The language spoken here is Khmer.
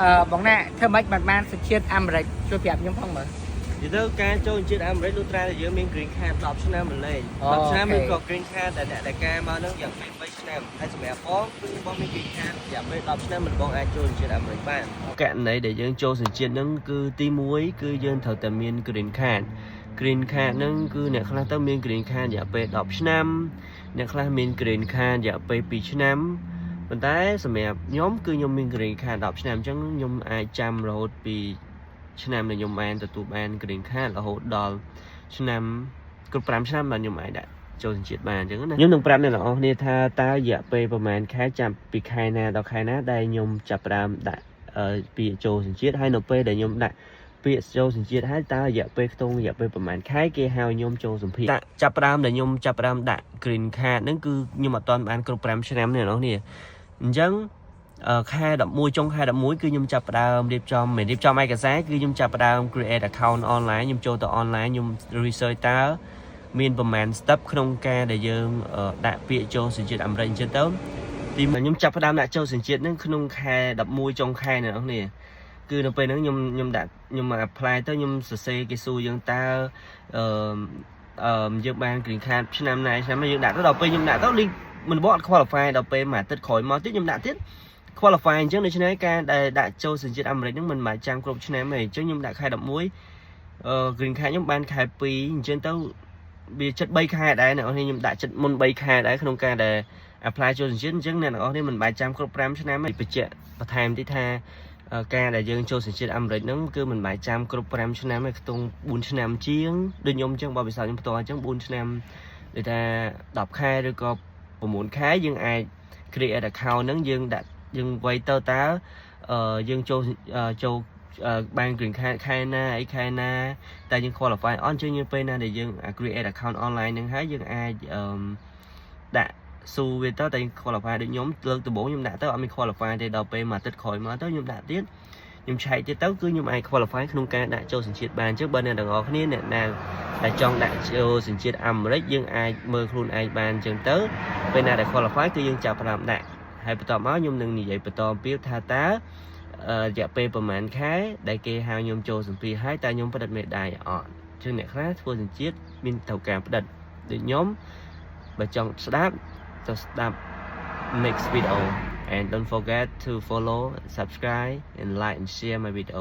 អឺបងណាធ្វើម៉េចបានបានសញ្ជាតិអាមេរិកជួយប្រាប់ខ្ញុំផងមើល និយាយទៅការចូលជាតិអាមេរិកលុះត្រាតែយើងមាន green card 10ឆ្នាំម្លេះ អូ 10ឆ្នាំ អូខេ ឬក៏ green card ដែលអ្នកដែលការមកហ្នឹងយ៉ាងពេល3ឆ្នាំហើយសម្រាប់បងគឺបងមាន green card រយៈពេល10ឆ្នាំមិនបងអាចចូលជាតិអាមេរិកបានករណីដែលយើងចូលសញ្ជាតិហ្នឹងគឺទី1គឺយើងត្រូវតែមាន green card។ Green card ហ្នឹងគឺអ្នកខ្លះទៅមាន green card រយៈពេល10ឆ្នាំអ្នកខ្លះមាន green card រយៈពេល2ឆ្នាំប៉ុន្តែសម្រាប់ខ្ញុំគឺខ្ញុំមាន green card 10ឆ្នាំអញ្ចឹងខ្ញុំអាចចាំរហូតពី ឆ្នាំដែលខ្ញុំបានទទួលបាន green card រហូតដល់ឆ្នាំគ្រប់5ឆ្នាំបានខ្ញុំអាចដាក់ចូលសញ្ជាតិបានអញ្ចឹងណាខ្ញុំនឹងប្រាប់អ្នកទាំងអស់គ្នាថាតើរយៈពេលប្រហែលខែចាប់ពីខែណាដល់ខែណាដែលខ្ញុំចាប់ផ្ដើមដាក់អឺពាក្យចូលសញ្ជាតិហើយនៅពេលដែលខ្ញុំដាក់ពាក្យចូលសញ្ជាតិហើយតើរយៈពេលខ្ទង់រយៈពេលប្រហែលខែគេហៅខ្ញុំចូលសម្ភាសដាក់ចាប់ផ្ដើមដែលខ្ញុំចាប់ផ្ដើមដាក់ green card ហ្នឹងគឺខ្ញុំអត់ទាន់បានគ្រប់5ឆ្នាំទេអ្នកទាំងអស់គ្នាអញ្ចឹង អឺខែ11ចុងខែ11គឺខ្ញុំចាប់ផ្ដើមរៀបចំមិនរៀបចំឯកសារគឺខ្ញុំចាប់ផ្ដើម create account online ខ្ញុំចូលទៅ online ខ្ញុំ research តើមានប្រមាណ step ក្នុងការដែលយើងអឺដាក់ពាក្យចូលសញ្ជាតិអាមេរិកអញ្ចឹងទៅទីមួយខ្ញុំចាប់ផ្ដើមដាក់ចូលសញ្ជាតិហ្នឹងក្នុងខែ11ចុងខែអ្នកនរគ្នាគឺនៅពេលហ្នឹងខ្ញុំខ្ញុំដាក់ខ្ញុំ apply ទៅខ្ញុំសរសេរគេសួរយើងតើអឺអឺយើងបាន green card ឆ្នាំណាឆ្នាំណាយើងដាក់ទៅដល់ពេលខ្ញុំដាក់ទៅលីមិនបកអត់ qualify ដល់ពេលមួយអាទិត្យក្រោយមកទៀតខ្ញុំដាក់ទៀត qualify អញ្ចឹងដូច្នេះការដែលដាក់ចូលសញ្ជាតិអាមេរិកហ្នឹងមិនបាច់ចាំគ្រប់ឆ្នាំទេអញ្ចឹងខ្ញុំដាក់ខែ11អឺ green card ខ្ញុំបានខែ2អញ្ចឹងទៅវាចិត្ត3ខែដែរអ្នកនរគ្នាខ្ញុំដាក់ចិត្តមុន3ខែដែរក្នុងការដែល apply ចូលសញ្ជាតិអញ្ចឹងអ្នកនរគ្នាមិនបាច់ចាំគ្រប់5ឆ្នាំទេបញ្ជាក់បន្ថែមតិចថាអឺការដែលយើងចូលសញ្ជាតិអាមេរិកហ្នឹងគឺមិនបាច់ចាំគ្រប់5ឆ្នាំទេខ្ទង់4ឆ្នាំជាងដូចខ្ញុំអញ្ចឹងបើពិសោធន៍ខ្ញុំផ្ទាល់អញ្ចឹង4ឆ្នាំដូចថា10ខែឬក៏9ខែយើងអាច create account ហ្នឹងយើងដាក់យើងវាយទៅតើអឺយើងចូលអឺចូលអឺបាន green card ខែណាអីខែណាតែយើង qualify អត់អញ្ចឹងយើងពេលណាដែលយើង create account online ហ្នឹងហើយយើងអាចអឺដាក់ស៊ូវាទៅតែ qualify ដូចខ្ញុំលើកដំបូងខ្ញុំដាក់ទៅអត់មាន qualify ទេដល់ពេលមួយអាទិត្យក្រោយមកទៅខ្ញុំដាក់ទៀតខ្ញុំឆែកទៀតទៅគឺខ្ញុំអាច qualify ក្នុងការដាក់ចូលសញ្ជាតិបានអញ្ចឹងបើអ្នកទាំងអស់គ្នាអ្នកណាដែលចង់ដាក់ចូលសញ្ជាតិអាមេរិកយើងអាចមើលខ្លួនឯងបានអញ្ចឹងទៅពេលណាដែល qualify គឺយើងចាប់ផ្ដើមដាក់ហើយបន្ទាប់មកខ្ញុំនឹងនិយាយបន្តពីថាតើអឺរយៈពេលប្រហែលខែដែលគេហៅខ្ញុំចូលសម្ភាសហើយតើខ្ញុំផ្ដិតមេដៃអត់អញ្ចឹងអ្នកខ្លះធ្វើសញ្ជាតិមានត្រូវការផ្ដិតដូចខ្ញុំបើចង់ស្ដាប់ទៅស្ដាប់ next video, and don't forget to follow, subscribe and like and share my video.